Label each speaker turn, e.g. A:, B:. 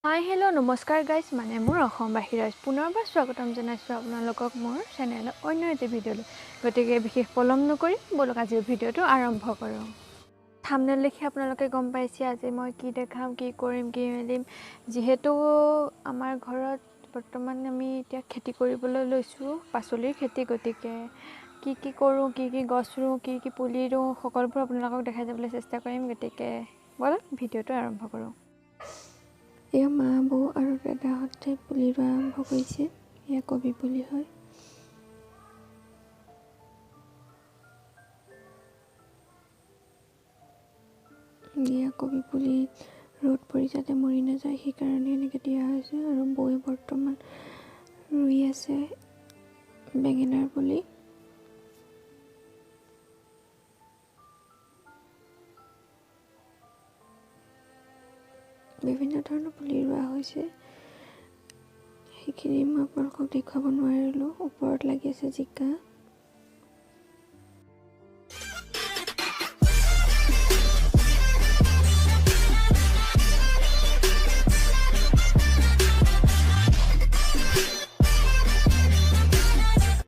A: Hi hello' নমস্কাৰ guys, মানে মোৰ অসমবাসী ৰাইজ, পুনৰবাৰ স্বাগতম জনাইছোঁ আপোনালোকক মোৰ চেনেলৰ অন্য এটি ভিডিঅ'লৈ। গতিকে বিশেষ পলম নকৰি ব'লক আজিৰ ভিডিঅ'টো আৰম্ভ কৰোঁ। থামনেল দেখি আপোনালোকে গম পাইছে আজি মই কি দেখাম, কি কৰিম, কি মেলিম। যিহেতু আমাৰ ঘৰত বৰ্তমান আমি এতিয়া খেতি কৰিবলৈ লৈছোঁ, পাচলিৰ খেতি, গতিকে কি কি কৰোঁ, কি কি গছ ৰুওঁ, কি কি পুলি ৰুওঁ, সকলোবোৰ আপোনালোকক দেখাই যাবলৈ চেষ্টা কৰিম। গতিকে ব'লক ভিডিঅ'টো আৰম্ভ কৰোঁ।
B: এয়া মা, বৌ আৰু দাদাহঁতে পুলি ৰোৱা আৰম্ভ কৰিছে। এয়া কবি পুলি হয়। এয়া কবি পুলি ৰ'দ পৰি যাতে মৰি নাযায় সেইকাৰণে এনেকৈ দিয়া হৈছে। আৰু বৌয়ে বৰ্তমান ৰুই আছে বেঙেনাৰ পুলি। বিভিন্ন ধৰণৰ পুলি ৰোৱা হৈছে, সেইখিনি মই আপোনালোকক দেখুৱাব নোৱাৰিলোঁ। ওপৰত লাগি আছে জিকা।